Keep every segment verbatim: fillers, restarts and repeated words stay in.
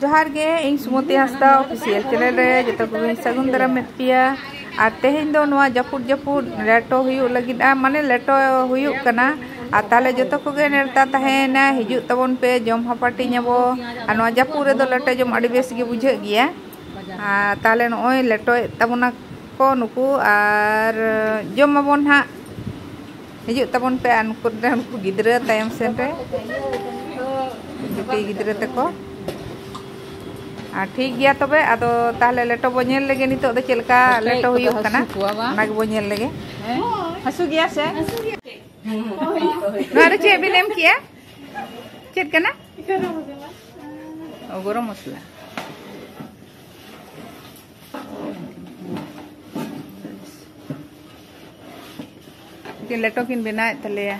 ᱡᱚᱦᱟᱨ ᱜᱮ, ᱤᱧ ᱥᱩᱢᱚᱛᱤ ᱦᱟᱸᱥᱫᱟ official channel ᱨᱮ ᱡᱚᱛᱚ ᱠᱚᱜᱮᱧ ᱥᱟᱹᱜᱩᱱ ᱫᱟᱨᱟᱢᱮᱫ ᱯᱮᱭᱟ᱾ ᱟᱨ ᱛᱮᱦᱮᱧ ᱫᱚ ᱱᱚᱣᱟ ᱡᱟᱹᱯᱩᱫ ᱡᱟᱹᱯᱩᱫ ᱞᱮᱴᱚ ᱦᱩᱭᱩᱜ ᱞᱟᱹᱜᱤᱫᱼᱟ, ᱢᱟᱱᱮ ᱞᱮᱴᱚ ᱦᱩᱭᱩᱜ ᱠᱟᱱᱟ᱾ ᱟᱨ ᱛᱟᱦᱞᱮ ᱡᱚᱛᱚ ᱠᱚᱜᱮ ᱱᱮᱣᱛᱟ ᱛᱟᱦᱮᱸᱭᱮᱱᱟ, ᱦᱤᱡᱩᱜ ᱛᱟᱵᱚᱱ ᱯᱮ, ᱡᱚᱢ ᱦᱟᱯᱟᱴᱤᱧ ᱟᱵᱚ᱾ ᱟᱨ ᱱᱚᱣᱟ ᱡᱟᱹᱯᱩᱫ ᱨᱮᱫᱚ ᱞᱮᱴᱚ ᱡᱚᱢ ᱟᱹᱰᱤ ᱵᱮᱥ ᱜᱮ ᱵᱩᱡᱷᱟᱹᱜ ᱜᱮᱭᱟ᱾ ᱟᱨ ᱛᱟᱦᱞᱮ ᱱᱚᱜᱼᱚᱭ ᱞᱮᱴᱚᱭᱮᱫ ᱛᱟᱵᱚᱱᱟ ᱠᱚ ᱱᱩᱠᱩ, ᱟᱨ ᱡᱚᱢ ᱟᱵᱚᱱ ᱦᱟᱸᱜ᱾ ᱦᱤᱡᱩᱜ ᱛᱟᱵᱚᱱ ᱯᱮ᱾ ᱟᱨ ᱱᱩᱠᱩ ᱨᱮᱱ ᱩᱱᱠᱩ ᱜᱤᱫᱽᱨᱟᱹ ᱛᱟᱭᱚᱢ ᱥᱮᱱ ᱨᱮ, ᱵᱤᱴᱤ ᱜᱤᱫᱽᱨᱟᱹ ᱛᱟᱠᱚ᱾ ᱟᱨ ᱴᱷᱤᱠ ᱜᱮᱭᱟ ᱛᱚᱵᱮ, ᱟᱫᱚ ᱛᱟᱦᱞᱮ ᱞᱮᱴᱚ ᱵᱚ ᱧᱮᱞ ᱞᱮᱜᱮ ᱱᱤᱛᱚᱜ ᱫᱚ ᱪᱮᱫ ᱞᱮᱠᱟ ᱞᱮᱴᱚ ᱦᱩᱭᱩᱜ ᱠᱟᱱᱟ, ᱚᱱᱟ ᱜᱮᱵᱚ ᱧᱮᱞ ᱞᱮᱜᱮ᱾ ᱦᱮᱸ? ᱦᱟᱹᱥᱩ ᱜᱮᱭᱟ ᱥᱮ? ᱱᱚᱣᱟ ᱨᱮ ᱪᱮᱫ ᱵᱤᱱ ᱮᱢ ᱠᱮᱜᱼᱟ? ᱪᱮᱫ ᱠᱟᱱᱟ? ᱚ, ᱜᱚᱨᱚᱢ ᱢᱚᱥᱞᱟ᱾ ᱩᱱᱠᱤᱱ ᱞᱮᱴᱚ ᱠᱤᱱ ᱵᱮᱱᱟᱣᱮᱫ ᱛᱟᱞᱮᱭᱟ᱾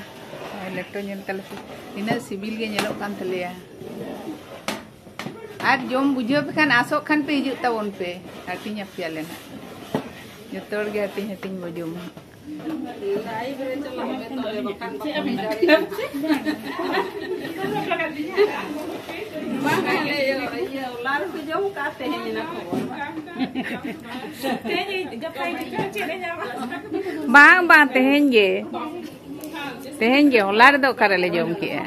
ᱱᱚᱜᱼᱚᱭ ᱞᱮᱴᱚ ᱧᱮᱞ ᱛᱟᱞᱮ ᱯᱮ, ᱛᱤᱱᱟᱹᱜ ᱥᱤᱵᱤᱞ ᱜᱮ ᱧᱮᱞᱚᱜ ᱠᱟᱱ ᱛᱟᱞᱮᱭᱟ᱾ ᱟᱨ ᱡᱚᱢ ᱵᱩᱡᱷᱟᱹᱣ ᱯᱮ ᱠᱷᱟᱱ, ᱟᱥᱚᱜ ᱠᱷᱟᱱ ᱯᱮ, ᱦᱤᱡᱩᱜ ᱛᱟᱵᱚᱱ ᱯᱮ, ᱦᱟᱹᱴᱤᱧ ᱟᱯᱮᱭᱟᱞᱮ ᱱᱟᱜ᱾ ᱡᱚᱛᱚ ᱦᱚᱲ ᱜᱮ ᱦᱟᱹᱴᱤᱧ ᱦᱟᱹᱴᱤᱧ ᱵᱚ ᱡᱚᱢᱟ᱾ ᱵᱟᱝ, ᱟᱞᱮ ᱤᱭᱟᱹ, ᱦᱚᱞᱟ ᱨᱮᱯᱮ ᱡᱚᱢ ᱠᱟᱜ ᱛᱮᱦᱮᱧ ᱮᱱᱟ ᱠᱷᱚᱵᱚᱨ᱾ ᱵᱟᱝ, ᱵᱟᱝ, ᱛᱮᱦᱮᱧ ᱜᱮ᱾ ᱛᱮᱦᱮᱧ ᱜᱮ, ᱦᱚᱞᱟ ᱨᱮᱫᱚ ᱚᱠᱟ ᱨᱮᱞᱮ ᱡᱚᱢ ᱠᱮᱜᱼᱟ?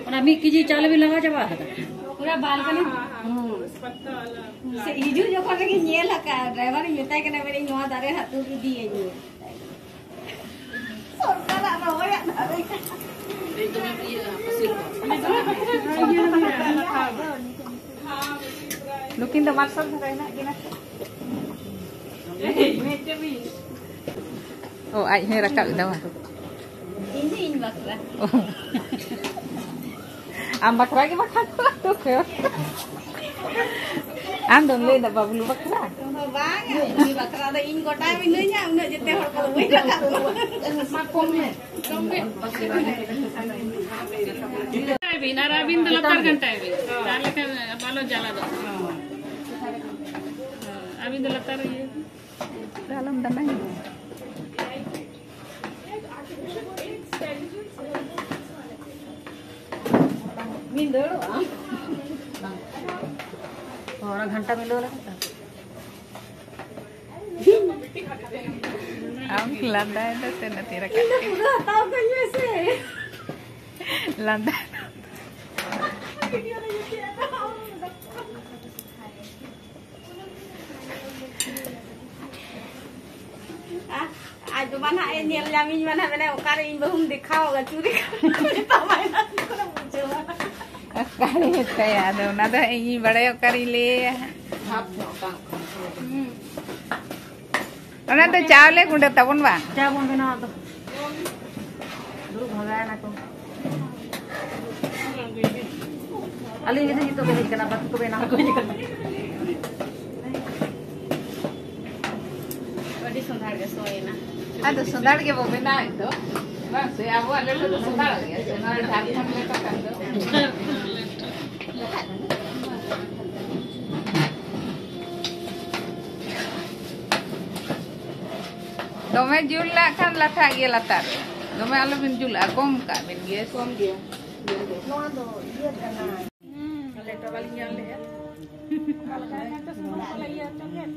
ᱚᱱᱟ ᱢᱤᱫ ᱠᱮᱡᱤ ᱪᱟᱣᱞᱮ ᱵᱤᱱ ᱞᱟᱜᱟᱣ ᱪᱟᱵᱟ ᱟᱠᱟᱫᱟ? ᱯᱩᱨᱟᱹ ᱵᱟᱞᱠᱟᱱᱤ᱾ ᱦᱩᱸ᱾ ᱥᱮ ᱦᱤᱡᱩᱜ ᱡᱚᱠᱷᱚᱱ ᱨᱮᱜᱮ ᱧᱮᱞ ᱟᱠᱟᱫ, ᱰᱨᱟᱭᱵᱷᱟᱨᱤᱧ ᱢᱮᱛᱟᱭ ᱠᱟᱱᱟ, ᱢᱮᱱᱫᱟᱹᱧ, "ᱱᱚᱣᱟ ᱫᱟᱨᱮ ᱦᱟᱸᱜ ᱛᱩᱫ ᱤᱫᱤᱭᱟᱹᱧ ᱢᱮ᱾" ᱥᱚᱨᱠᱟᱨᱟᱜ ᱨᱚᱦᱚᱭᱟᱜ ᱫᱟᱨᱮ᱾ ᱱᱩᱠᱤᱱ ᱫᱚ ᱢᱟᱨᱥᱟᱞ ᱫᱷᱟᱨᱟ ᱦᱮᱱᱟᱜ ᱠᱤᱱᱟ ᱥᱮ? ᱚ, ᱟᱡ ᱦᱚᱸᱭ ᱨᱟᱠᱟᱵ ᱮᱫᱟ, ᱵᱟᱝ? ᱤᱧ ᱫᱚ ᱤᱧ ᱵᱟᱠᱷᱨᱟ᱾ ᱚ᱾ ᱟᱢ ᱵᱟᱠᱷᱨᱟ ᱜᱮ ᱵᱟᱠᱷᱟᱱ ᱫᱚ᱾ ᱟᱢ ᱫᱚᱢ ᱞᱟᱹᱭᱫᱟ ᱵᱟᱵᱞᱩ ᱵᱟᱠᱷᱨᱟ? ᱵᱟᱝ, ᱩᱱᱤ ᱵᱟᱠᱷᱨᱟ ᱫᱚ ᱤᱧ ᱜᱚᱴᱟ ᱢᱤᱱᱟᱹᱧᱟ, ᱩᱱᱟᱹᱜ ᱡᱮᱛᱮ ᱦᱚᱲ ᱠᱚᱫᱚ ᱵᱟᱹᱧ ᱨᱟᱠᱟᱵ ᱠᱚᱣᱟ᱾ ᱢᱟ ᱠᱚᱢ ᱢᱮ, ᱠᱚᱢ ᱢᱮ᱾ ᱟᱹᱵᱤᱱ ᱟᱨ ᱟᱹᱵᱤᱱ ᱫᱚ ᱞᱟᱛᱟᱨ ᱜᱷᱟᱱᱴᱟᱭ ᱵᱤᱱ, ᱛᱟᱦᱞᱮ ᱠᱷᱟᱱ ᱵᱟᱞᱚ ᱡᱟᱞᱟ ᱫᱚ᱾ ᱟᱹᱵᱤᱱ ᱫᱚ ᱞᱟᱛᱟᱨ ᱤᱭᱟᱹ᱾ ᱟᱞᱚᱢ ᱫᱟᱱᱟᱭ᱾ ᱢᱤᱫ ᱫᱟᱹᱲᱚᱜᱼᱟ᱾ ᱛᱷᱚᱲᱟ ᱜᱷᱟᱱᱴᱟ ᱢᱤᱞᱟᱹᱣ ᱞᱟᱹᱜᱤᱫ᱾ ᱟᱢ ᱞᱟᱸᱫᱟᱭᱮᱫᱟ ᱥᱮ ᱱᱟᱛᱮ ᱨᱟᱠᱟᱵ ᱤᱧ ᱫᱚ ᱯᱩᱨᱟᱹ ᱦᱟᱛᱟᱣ ᱠᱟᱹᱧ ᱢᱮ ᱥᱮ᱾ ᱞᱟᱸᱫᱟ᱾ ᱟᱡ ᱫᱚ ᱢᱟ ᱱᱟᱦᱟᱜ ᱮ ᱧᱮᱞ ᱧᱟᱢᱤᱧ ᱢᱟ ᱱᱟᱦᱟᱜ ᱢᱮᱱᱟ, "ᱚᱠᱟᱨᱮ ᱤᱧ ᱵᱟᱹᱦᱩᱢ ᱫᱮᱠᱷᱟᱣ ᱟᱠᱟᱫ ᱪᱩᱨᱤ ᱠᱷᱟᱱ?" ᱢᱮᱛᱟᱢᱟᱭ ᱱᱟᱦᱟᱜ ᱠᱚᱱᱚ ᱵᱩᱡᱷᱟᱹᱣᱟ᱾ ᱚᱠᱟᱨᱮ ᱢᱮᱛᱟᱭᱟ? ᱟᱫᱚ ᱚᱱᱟ ᱫᱚ ᱤᱧᱤᱧ ᱵᱟᱲᱟᱭᱟ, ᱚᱠᱟᱨᱤᱧ ᱞᱟᱹᱭᱟ ᱦᱟᱸᱜ᱾ ᱦᱩᱸ᱾ ᱚᱱᱟ ᱫᱚ ᱪᱟᱣᱞᱮ ᱜᱩᱸᱰᱟᱹ ᱛᱟᱵᱚᱱ ᱵᱟᱝ? ᱪᱟ ᱵᱚᱱ ᱵᱮᱱᱟᱣᱟ ᱟᱫᱚ᱾ ᱫᱩᱲᱩᱵ ᱵᱷᱟᱜᱟᱣᱮᱱᱟ ᱠᱚ᱾ ᱟᱹᱞᱤᱧ ᱜᱮ ᱱᱤᱛᱚᱜ ᱠᱚ ᱦᱮᱡ ᱠᱟᱱᱟ, ᱵᱟᱹᱠᱤ ᱠᱚ ᱵᱮᱱᱟᱣ ᱠᱚ ᱦᱮᱡ ᱠᱟᱱᱟ᱾ ᱟᱹᱰᱤ ᱥᱚᱸᱫᱷᱟᱲ ᱜᱮ ᱥᱚᱭᱮᱱᱟ᱾ ᱟᱫᱚ ᱥᱚᱸᱫᱷᱟᱲ ᱜᱮ ᱵᱚ ᱵᱮᱱᱟᱣᱮᱫ ᱫᱚ᱾ ᱵᱟᱝ ᱥᱮ, ᱟᱵᱚᱣᱟᱜ ᱞᱮᱴᱚ ᱫᱚ ᱥᱚᱸᱫᱷᱟᱲ ᱜᱮᱭᱟ᱾ ᱥᱚᱸᱫᱷᱟᱲ ᱡᱷᱟᱲᱠᱷᱚᱸᱰ ᱞᱮᱴᱚ ᱠᱟᱱ ᱫᱚ᱾ ᱫᱚᱢᱮ ᱡᱩᱞ ᱞᱟᱜ ᱠᱷᱟᱱ ᱞᱟᱴᱷᱟᱜ ᱜᱮᱭᱟ ᱞᱟᱛᱟᱨ ᱨᱮ᱾ ᱫᱚᱢᱮ ᱟᱞᱚᱵᱤᱱ ᱡᱩᱞᱟᱜᱼᱟ, ᱠᱚᱢ ᱠᱟᱜ ᱵᱤᱱ ᱜᱮᱥ᱾ ᱠᱚᱢ ᱜᱮᱭᱟ᱾ ᱱᱚᱣᱟ ᱫᱚ ᱤᱭᱟᱹ ᱠᱟᱱᱟ᱾ ᱞᱮᱴᱚ ᱵᱟᱞᱤᱧ ᱧᱮᱞ ᱞᱮᱫᱼᱟ᱾ ᱚᱱᱟ ᱞᱮᱠᱟ ᱜᱮ ᱥᱩᱱᱩᱢ ᱠᱚᱞᱮ ᱤᱭᱟᱹ ᱦᱚᱪᱚ ᱠᱮᱫ᱾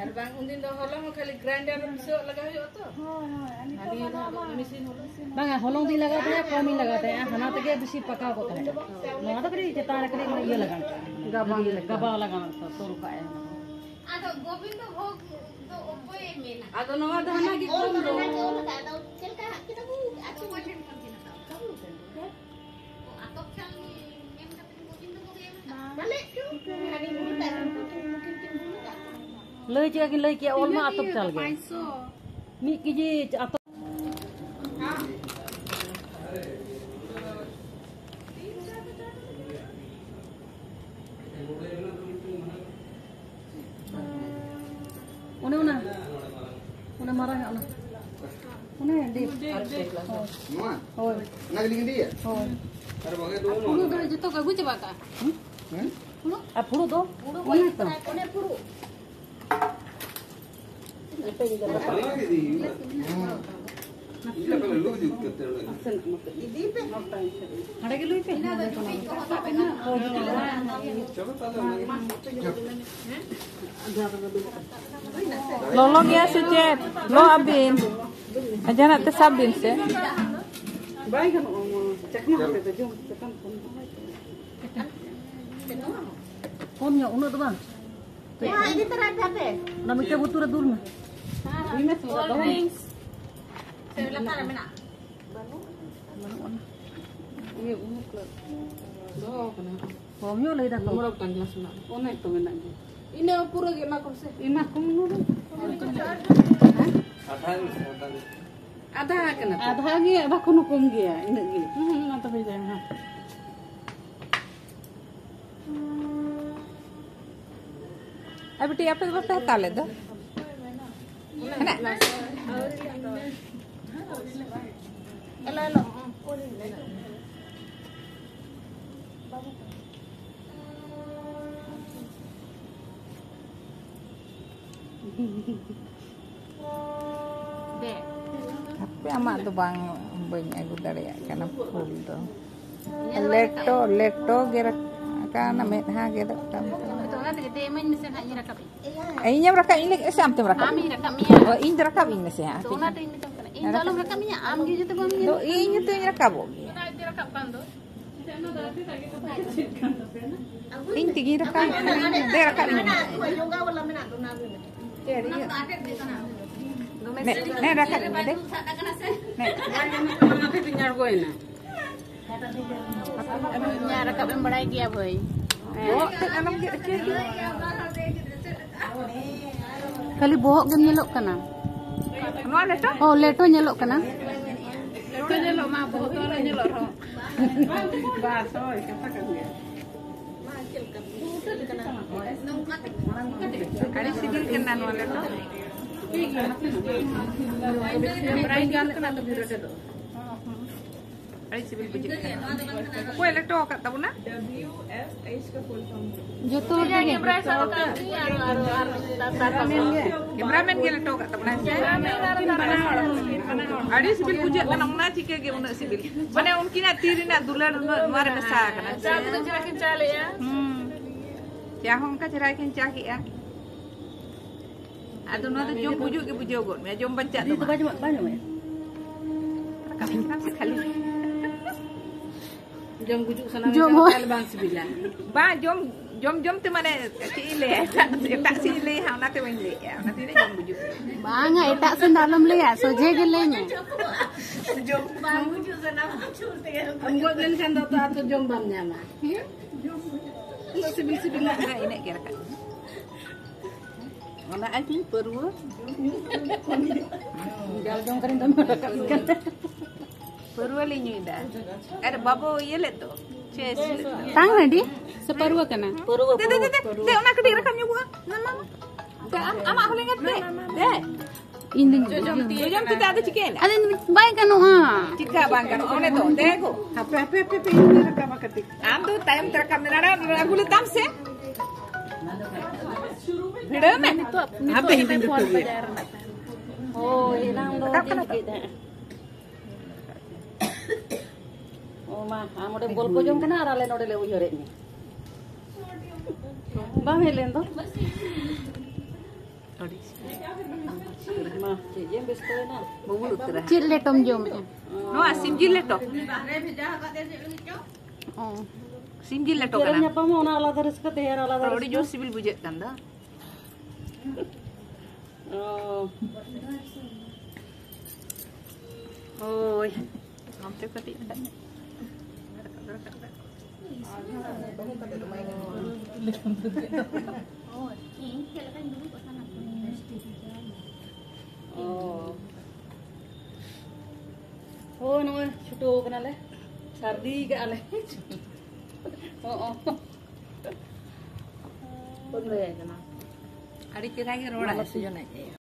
ᱟᱨ ᱵᱟᱝ, ᱩᱱᱫᱤᱱ ᱫᱚ ᱦᱚᱞᱚᱝ ᱦᱚᱸ ᱠᱷᱟᱹᱞᱤ ᱜᱨᱟᱭᱱᱰᱟᱨ ᱨᱮ ᱯᱤᱥᱟᱹᱣᱟᱜ ᱞᱟᱜᱟᱣ ᱦᱩᱭᱩᱜᱼᱟ ᱛᱚ᱾ ᱦᱳᱭ, ᱦᱳᱭ, ᱟᱨ ᱱᱤᱛᱚᱜ ᱟᱹᱰᱤ ᱫᱚ ᱱᱚᱣᱟ ᱢᱟ ᱢᱮᱥᱤᱱ ᱦᱚᱞᱚᱝ᱾ ᱵᱟᱝᱟ, ᱦᱚᱞᱚᱝ ᱫᱚᱧ ᱞᱟᱜᱟᱣ ᱛᱟᱦᱮᱸᱫ, ᱠᱚᱢᱤᱧ ᱞᱟᱜᱟᱣ ᱛᱟᱦᱮᱸᱫ, ᱦᱟᱱᱟ ᱛᱮᱜᱮ ᱵᱮᱥᱤ ᱯᱟᱠᱟᱣ ᱠᱚᱜ ᱛᱟᱦᱮᱸᱫ᱾ ᱱᱚᱣᱟ ᱫᱚ ᱠᱟᱹᱴᱤᱡ ᱪᱮᱛᱟᱱ ᱨᱮ ᱠᱟᱹᱴᱤᱡ ᱤᱭᱟᱹ ᱞᱟᱜᱟᱣ ᱠᱟᱜᱼᱟ᱾ ᱜᱟᱵᱟᱣ ᱞᱮᱠᱟ᱾ ᱜᱟᱵᱟᱣ ᱞᱟᱜᱟᱣ ᱠᱟᱜᱼᱟ, ᱛᱚᱞ ᱠᱟᱜᱼᱟᱭ ᱚᱱᱟ ᱫᱚ᱾ ᱟᱫᱚ ᱜᱳᱵᱤᱱᱫᱚ ᱵᱷᱳᱜᱽ ᱫᱚ ᱚᱠᱚᱭᱮ ᱢᱮᱱᱟ? ᱟᱫᱚ ᱱᱚᱣᱟ ᱫᱚ ᱦᱟᱱᱟ ᱜᱮ ᱚᱞ ᱠᱚᱢ ᱫᱚ᱾ ᱦᱟᱱᱟ ᱜᱮ ᱚᱞ ᱠᱟᱜᱼᱟ, ᱟᱫᱚ ᱪᱮᱫ ᱞᱮᱠᱟ ᱦᱟᱸᱜ ᱠᱮᱫᱟ ᱵᱚᱱ? ᱟᱹᱛᱩ ᱚᱠᱚᱭ ᱴᱷᱮᱱ ᱠᱷᱚᱱ ᱠᱤᱱ ᱦᱟᱛᱟᱣ ᱠᱟᱜᱼᱟ? ᱞᱟᱹᱭ ᱪᱮᱫ ᱠᱤᱱ ᱞᱟᱹᱭ ᱠᱮᱜᱼᱟ, ᱚᱞ ᱢᱟ ᱟᱛᱚᱵ ᱪᱟᱞ ᱜᱮ᱾ ᱢᱤᱫ ᱠᱮᱡᱤ ᱟᱛᱚᱵ᱾ ᱚᱱᱮ ᱚᱱᱟ, ᱚᱱᱟ ᱢᱟᱨᱟᱝ ᱟᱜ ᱚᱱᱟ᱾ ᱚᱱᱮ ᱰᱤᱯ᱾ ᱦᱳᱭ᱾ ᱱᱚᱣᱟ? ᱦᱳᱭ᱾ ᱚᱱᱟ ᱜᱮᱞᱤᱧ ᱤᱫᱤᱭᱟ? ᱦᱳᱭ᱾ ᱟᱨ ᱵᱟᱝ ᱫᱚ ᱟᱨ ᱯᱷᱩᱲᱩᱜ ᱫᱚ ᱡᱚᱛᱚ ᱠᱚ ᱟᱹᱜᱩ ᱪᱟᱵᱟ ᱠᱟᱜᱼᱟ᱾ ᱦᱩᱸ? ᱦᱮᱸ? ᱟᱨ ᱯᱷᱩᱲᱩᱜ ᱫᱚ? ᱯᱷᱩᱲᱩᱜ ᱚᱱᱮ ᱛᱚ᱾ ᱚᱱᱮ ᱯᱷᱩᱲᱩᱜ᱾ ᱞᱚᱞᱚ ᱜᱮᱭᱟ ᱥᱮ ᱪᱮᱫ? ᱞᱚ ᱟᱹᱵᱤᱱ? ᱡᱟᱦᱟᱱᱟᱜ ᱛᱮ ᱥᱟᱵ ᱵᱤᱱ ᱥᱮ᱾ ᱵᱟᱭ ᱜᱟᱱᱚᱜᱼᱟ, ᱪᱟᱠᱢᱟ ᱦᱚᱛᱮ ᱛᱮ ᱡᱚᱢ ᱪᱮᱛᱟᱱ ᱠᱷᱚᱱ᱾ ᱠᱚᱢ ᱧᱚᱜ, ᱩᱱᱟᱹᱜ ᱫᱚ ᱵᱟᱝ᱾ ᱦᱮᱸ, ᱤᱫᱤ ᱛᱚᱨᱟᱭ ᱯᱮ ᱟᱯᱮ᱾ ᱚᱱᱟ ᱢᱤᱫᱴᱮᱱ ᱵᱩᱛᱩ ᱨᱮ ᱫᱩᱞ ᱢᱮ᱾ ᱦᱮᱸ, ᱦᱮᱸ᱾ Cold drinks᱾ ᱥᱮ ᱞᱟᱛᱟᱨ ᱨᱮ ᱢᱮᱱᱟᱜᱼᱟ? ᱵᱟᱹᱱᱩᱜᱼᱟ᱾ ᱤᱭᱟᱹ, ᱩᱱᱟᱹᱜ ᱫᱚᱦᱚ ᱠᱟᱱᱟ᱾ ᱠᱚᱢ ᱧᱚᱜ ᱞᱟᱹᱭ ᱫᱟᱠᱚ᱾ ᱢᱚᱬᱮ ᱜᱚᱴᱟᱝ glass ᱢᱮᱱᱟᱜᱼᱟ᱾ ᱚᱱᱮ ᱛᱚ ᱢᱮᱱᱟᱜ ᱜᱮᱭᱟ᱾ ᱤᱱᱟᱹ ᱯᱩᱨᱟᱹ ᱜᱮ ᱮᱢᱟ ᱠᱚᱢ ᱥᱮ᱾ ᱮᱢᱟ ᱠᱚᱢ ᱱᱚᱰᱮ᱾ ᱟᱫᱷᱟ ᱜᱮ ᱥᱮ, ᱟᱫᱷᱟ ᱜᱮ᱾ ᱟᱫᱷᱟ ᱠᱟᱱᱟ ᱛᱚ᱾ ᱟᱫᱷᱟ ᱜᱮ, ᱵᱟᱠᱚ ᱠᱚᱢ ᱜᱮᱭᱟ, ᱤᱱᱟᱹᱜ ᱜᱮ᱾ ᱦᱩᱸ, ᱚᱱᱟ ᱛᱚᱵᱮ ᱡᱟᱭ ᱦᱳᱠ᱾ ᱟᱨ ᱵᱤᱴᱤ, ᱟᱯᱮ ᱫᱚ ᱵᱟᱯᱮ ᱦᱟᱛᱟᱣ ᱞᱮᱫ ᱫᱚ? ᱦᱮᱱᱟᱜ? ᱮᱞᱳ, ᱮᱞᱳ᱾ ᱫᱮ᱾ ᱦᱟᱯᱮ, ᱟᱢᱟᱜ ᱫᱚ ᱵᱟᱝ, ᱵᱟᱹᱧ ᱟᱹᱜᱩ ᱫᱟᱲᱮᱭᱟᱜ ᱠᱟᱱᱟ ᱯᱷᱩᱞ ᱫᱚ᱾ ᱞᱮᱴᱚ, ᱞᱮᱴᱚ ᱜᱮ ᱨᱟᱠᱟᱵ ᱢᱮᱫᱦᱟ ᱜᱮᱫᱚᱜ ᱠᱟᱱ ᱛᱟᱢᱟ᱾ ᱛᱚ ᱚᱱᱟ ᱛᱮᱜᱮ ᱫᱮ, ᱤᱢᱟᱹᱧ ᱢᱮᱥᱮ ᱱᱟᱦᱟᱜ, ᱤᱧ ᱨᱟᱠᱟᱵ ᱤᱧ᱾ ᱤᱧᱮᱢ ᱨᱟᱠᱟᱵ ᱤᱧ ᱞᱟᱹᱜᱤᱫ ᱥᱮ ᱟᱢ ᱛᱮᱢ ᱨᱟᱠᱟᱵ? ᱟᱢᱤᱧ ᱨᱟᱠᱟᱵ ᱢᱮᱭᱟ᱾ ᱚ, ᱤᱧ ᱫᱚ ᱨᱟᱠᱟᱵ ᱤᱧ ᱢᱮᱥᱮ ᱦᱟᱸᱜ᱾ ᱛᱚ ᱚᱱᱟ ᱛᱮ ᱤᱧ ᱢᱮᱛᱟᱢ ᱠᱟᱱᱟ, ᱤᱧ ᱫᱚ ᱟᱞᱚᱢ ᱨᱟᱠᱟᱵ ᱤᱧᱟ, ᱟᱢ ᱜᱮ ᱡᱩᱫᱤ ᱵᱟᱢ ᱧᱮᱞ ᱫᱚ ᱤᱧ ᱦᱚᱸᱛᱚᱧ ᱨᱟᱠᱟᱵᱚᱜ ᱜᱮᱭᱟ᱾ ᱚᱱᱟ ᱟᱡ ᱛᱮ ᱨᱟᱠᱟᱵ ᱠᱟᱱ ᱫᱚ᱾ ᱤᱧ ᱛᱮᱜᱤᱧ ᱨᱟᱠᱟᱵ, ᱫᱮ ᱨᱟᱠᱟᱵ ᱤᱧ ᱢᱮ᱾ ᱪᱮᱫ ᱤᱭᱟᱹ? ᱱᱮ, ᱱᱮ ᱨᱟᱠᱟᱵ ᱤᱧ ᱢᱮ, ᱫᱮ᱾ ᱱᱮ᱾ ᱤᱧᱟᱹᱜ ᱨᱟᱠᱟᱵ ᱮᱢ ᱵᱟᱲᱟᱭ ᱜᱮᱭᱟ ᱵᱷᱟᱹᱭ? ᱵᱚᱦᱚᱜ ᱛᱮᱫ ᱟᱞᱚᱢ ᱜᱮᱫ ᱦᱚᱪᱚᱭ ᱜᱮᱭᱟ᱾ ᱠᱷᱟᱹᱞᱤ ᱵᱚᱦᱚᱜ ᱜᱮᱢ ᱧᱮᱞᱚᱜ ᱠᱟᱱᱟ᱾ ᱱᱚᱣᱟ ᱞᱮᱴᱚ? ᱚ, ᱞᱮᱴᱚ ᱧᱮᱞᱚᱜ ᱠᱟᱱᱟ᱾ ᱞᱮᱴᱚ ᱧᱮᱞᱚᱜ ᱢᱟ, ᱵᱚᱦᱚᱜ ᱫᱚ ᱟᱞᱚ ᱧᱮᱞᱚᱜ ᱨᱮᱦᱚᱸ᱾ ᱵᱟᱥ, ᱦᱳᱭ, ᱠᱟᱛᱷᱟ ᱠᱟᱱ ᱜᱮᱭᱟ᱾ ᱟᱹᱰᱤ ᱥᱤᱵᱤᱞ ᱠᱟᱱᱟ ᱱᱚᱣᱟ ᱞᱮᱴᱚ᱾ ᱵᱟᱭ ᱜᱟᱱ ᱠᱟᱱᱟ ᱛᱚ ᱵᱷᱤᱲ ᱨᱮᱫᱚ᱾ ᱟᱹᱰᱤ ᱥᱤᱵᱤᱞ ᱵᱩᱡᱷᱟᱹᱜ ᱠᱟᱱᱟ᱾ ᱚᱠᱚᱭ ᱞᱮᱴᱚ ᱟᱠᱟᱫ ᱛᱟᱵᱚᱱᱟ? ᱡᱚᱛᱚ ᱦᱚᱲ ᱜᱮ᱾ ᱠᱮᱢᱨᱟᱢᱮᱱ ᱜᱮ ᱞᱮᱴᱚ ᱟᱠᱟᱫ ᱛᱟᱵᱚᱱᱟ, ᱦᱮᱸ ᱥᱮ? ᱟᱹᱰᱤ ᱥᱤᱵᱤᱞ ᱵᱩᱡᱷᱟᱹᱜ ᱠᱟᱱᱟ, ᱚᱱᱟ ᱪᱤᱠᱟᱹ ᱜᱮ ᱩᱱᱟᱹᱜ ᱥᱤᱵᱤᱞ᱾ ᱢᱟᱱᱮ ᱩᱱᱠᱤᱱᱟᱜ ᱛᱤ ᱨᱮᱱᱟᱜ ᱫᱩᱞᱟᱹᱲ ᱩᱱᱟᱹᱜ ᱱᱚᱣᱟ ᱨᱮ ᱢᱮᱥᱟ ᱟᱠᱟᱱᱟ᱾ ᱪᱟ ᱛᱤᱱᱟᱹᱜ ᱪᱮᱦᱨᱟ ᱠᱤᱱ ᱪᱟ ᱞᱮᱜᱼᱟ᱾ ᱦᱩᱸ᱾ ᱪᱟ ᱦᱚᱸ ᱚᱱᱠᱟ ᱪᱮᱦᱨᱟ ᱠᱤᱱ ᱪᱟ ᱠᱮᱜᱼᱟ᱾ ᱟᱫᱚ ᱱᱚᱣᱟ ᱫᱚ ᱡᱚᱢ ᱵᱩᱡᱩᱜ ᱜᱮ ᱵᱩᱡᱷᱟᱹᱣ ᱜᱚᱫ ᱢᱮᱭᱟ, ᱡᱚᱢ ᱵᱟᱧᱪᱟᱜ ᱫᱤᱫᱤ ᱫᱚ ᱫᱚ ᱵᱟᱝ᱾ ᱵᱟᱭ ᱡᱚᱢᱟ, ᱵᱟᱭ ᱡᱚᱢᱟ᱾ ᱨᱟᱠᱟᱵ ᱠᱟᱱᱟ ᱥᱮ ᱠᱷᱟᱹᱞᱤ? ᱡᱚᱢ ᱜᱩᱡᱩᱜ ᱥᱟᱱᱟ ᱡᱚᱢ ᱢᱮᱱᱠᱷᱟᱱ ᱦᱚᱸ᱾ ᱛᱟᱦᱞᱮ ᱵᱟᱝ ᱥᱤᱵᱤᱞᱟ᱾ ᱵᱟᱝ, ᱡᱚᱢ, ᱡᱚᱢ, ᱡᱚᱢ ᱛᱮ ᱢᱟᱱᱮ ᱪᱮᱫ ᱤᱧ ᱞᱟᱹᱭᱟ, ᱮᱴᱟᱜ, ᱮᱴᱟᱜ ᱥᱮᱫ ᱤᱧ ᱞᱟᱹᱭᱟ ᱦᱟᱸᱜ, ᱚᱱᱟᱛᱮ ᱵᱟᱹᱧ ᱞᱟᱹᱭᱮᱫᱼᱟ, ᱚᱱᱟ ᱛᱮᱜᱮ ᱡᱚᱢ ᱜᱩᱡᱩᱜ᱾ ᱵᱟᱝᱟ, ᱮᱴᱟᱜ ᱥᱮᱱ ᱫᱚ ᱟᱞᱚᱢ ᱞᱟᱹᱭᱟ, ᱥᱚᱡᱷᱮ ᱜᱮ ᱞᱟᱹᱭ ᱢᱮ᱾ ᱡᱚᱢ ᱵᱟᱝ ᱵᱩᱡᱩᱜ ᱥᱟᱱᱟ ᱢᱟ, ᱪᱷᱩᱞ ᱛᱮᱜᱮ᱾ ᱟᱢ ᱜᱚᱡ ᱞᱮᱱᱠᱷᱟᱱ ᱫᱚ ᱛᱚ ᱟᱨ ᱛᱚ ᱡᱚᱢ ᱵᱟᱢ ᱧᱟᱢᱟ᱾ ᱦᱮᱸ? ᱩᱱᱟᱹᱜ ᱥᱤᱵᱤᱞ ᱥᱤᱵᱤᱞ ᱨᱮᱱᱟᱜ ᱫᱚ ᱤᱱᱟᱹᱜ ᱜᱮ ᱨᱟᱠᱟᱵ᱾ ᱚᱱᱟ ᱟᱹᱠᱷᱨᱤᱧ ᱯᱟᱹᱨᱣᱟᱹ᱾ ᱡᱟᱞ ᱡᱚᱢ ᱠᱟᱹᱫᱟᱹᱧ ᱫᱚᱢᱮ ᱨᱟᱠᱟᱵ ᱠᱟᱱᱟ᱾ ᱯᱟᱹᱨᱣᱟᱹ ᱞᱤᱧ ᱧᱩᱭᱫᱟ᱾ ᱟᱨ ᱵᱟᱵᱩ ᱤᱭᱟᱹ ᱞᱮᱫ ᱫᱚ᱾ ᱪᱮᱥ ᱞᱮᱫ ᱫᱚ᱾ ᱛᱟᱝ ᱦᱟᱺᱰᱤ ᱥᱮ ᱯᱟᱹᱨᱣᱟᱹ ᱠᱟᱱᱟ? ᱯᱟᱹᱨᱣᱟᱹ, ᱫᱮ, ᱫᱮ, ᱯᱟᱹᱨᱣᱟᱹ, ᱫᱮ, ᱫᱮ, ᱯᱟᱹᱨᱣᱟᱹ᱾ ᱚᱱᱟ ᱠᱟᱹᱴᱤᱡ ᱨᱟᱠᱟᱵ ᱧᱚᱜᱚᱜᱼᱟ᱾ ᱢᱟ, ᱢᱟ, ᱢᱟ᱾ ᱫᱮ, ᱟᱢ, ᱟᱢᱟᱜ ᱦᱚᱸ ᱞᱮᱸᱜᱟ ᱛᱮ᱾ ᱫᱮ᱾ ᱤᱧ ᱫᱩᱧ ᱡᱚᱡᱚᱢ ᱛᱤ ᱡᱚᱡᱚᱢ ᱛᱤ ᱛᱮ ᱟᱫᱚ ᱪᱤᱠᱟᱹᱭᱮᱱᱟ? ᱟᱫᱚ ᱵᱟᱭ ᱜᱟᱱᱚᱜᱼᱟ᱾ ᱪᱤᱠᱟ ᱵᱟᱝ ᱜᱟᱱᱚᱜᱼᱟ? ᱚᱸᱰᱮ ᱫᱚ, ᱫᱮ ᱜᱳ᱾ ᱦᱟᱯᱮ, ᱦᱟᱯᱮ, ᱦᱟᱯᱮ, ᱦᱟᱯᱮ, ᱤᱧ ᱫᱩᱧ ᱨᱟᱠᱟᱵᱟ ᱠᱟᱹᱴᱤᱡ᱾ ᱟᱢ ᱫᱚ ᱛᱟᱭᱚᱢ ᱛᱮ ᱨᱟᱠᱟᱵ ᱢᱮ, ᱱᱟᱲᱟ ᱟᱹᱜᱩ ᱞᱮᱛᱟᱢ ᱥᱮ᱾ ᱵᱷᱤᱲᱟᱹᱣ ᱢᱮ᱾ ᱱᱤᱛᱚᱜ, ᱱᱤᱛᱚᱜ ᱦᱟᱯᱮ, ᱤᱧ ᱫᱩᱧ ᱯᱷᱳᱱ ᱨᱩᱴᱩ ᱜᱮᱭᱟ᱾ ᱵᱟᱡᱟᱣ ᱨᱮᱱᱟᱜ ᱛᱟᱦᱮᱸ᱾ ᱦᱳᱭ, ᱮᱱᱟᱝ ᱫᱚ ᱨᱟᱠᱟᱵ ᱪᱮᱫ ᱠᱟᱱᱟ ᱛᱚ? ᱪᱤᱠᱟᱹᱭᱮᱫ ᱛᱟᱦᱮᱸᱫ? ᱚ ᱢᱟ, ᱟᱢ ᱚᱸᱰᱮᱢ ᱜᱚᱞᱯᱚ ᱡᱚᱝ ᱠᱟᱱᱟ ᱟᱨ ᱟᱞᱮ ᱱᱚᱰᱮ ᱞᱮ ᱩᱭᱦᱟᱹᱨᱮᱫ ᱢᱮ᱾ ᱵᱟᱢ ᱦᱮᱡ ᱞᱮᱱ ᱫᱚ? ᱟᱹᱰᱤ ᱢᱟ, ᱪᱮᱫ ᱡᱮᱢ ᱵᱮᱥᱛᱚᱭᱮᱱᱟ? ᱵᱟᱵᱩᱞ ᱩᱛᱟᱹᱨᱟ᱾ ᱪᱮᱫ ᱞᱮᱴᱚᱢ ᱡᱚᱢᱮᱜᱼᱟ? ᱱᱚᱣᱟ ᱥᱤᱢ ᱡᱤᱞ ᱞᱮᱴᱚ᱾ ᱚ᱾ ᱥᱤᱢ ᱡᱤᱞ ᱞᱮᱴᱚ ᱛᱮᱨᱮ ᱠᱟᱱᱟ᱾ ᱧᱟᱯᱟᱢ ᱦᱚᱸ ᱚᱱᱟ ᱟᱞᱟᱫᱟ ᱨᱟᱹᱥᱠᱟᱹ, ᱛᱮᱦᱮᱧ ᱟᱞᱟᱫᱟ ᱟᱹᱰᱤ ᱨᱟᱹᱥᱠᱟᱹ᱾ ᱡᱳᱨ ᱥᱤᱵᱤᱞ ᱵᱩᱡᱷᱟᱹᱜ ᱠᱟᱱ ᱫᱚ᱾ ᱚ᱾ ᱦᱳᱭ᱾ ᱟᱢ ᱛᱮ ᱠᱟᱹᱴᱤᱡ ᱨᱟᱠᱟᱵ ᱢᱮ᱾ ᱚ᱾ ᱦᱳᱭ, ᱱᱚᱜᱼᱚᱭ ᱪᱷᱩᱴᱟᱹᱣ ᱠᱟᱱᱟᱞᱮ, ᱥᱟᱹᱨᱫᱤ ᱠᱟᱜᱼᱟ ᱞᱮ᱾ ᱦᱚᱸᱜᱼᱚ᱾ ᱵᱟᱹᱧ ᱞᱟᱹᱭᱟᱭ ᱠᱟᱱᱟ᱾ ᱟᱹᱰᱤ ᱪᱮᱦᱨᱟ ᱜᱮ ᱨᱚᱲᱟᱭ᱾ ᱢᱟᱞᱚᱛᱤ ᱡᱚᱱᱟᱜ ᱜᱮ᱾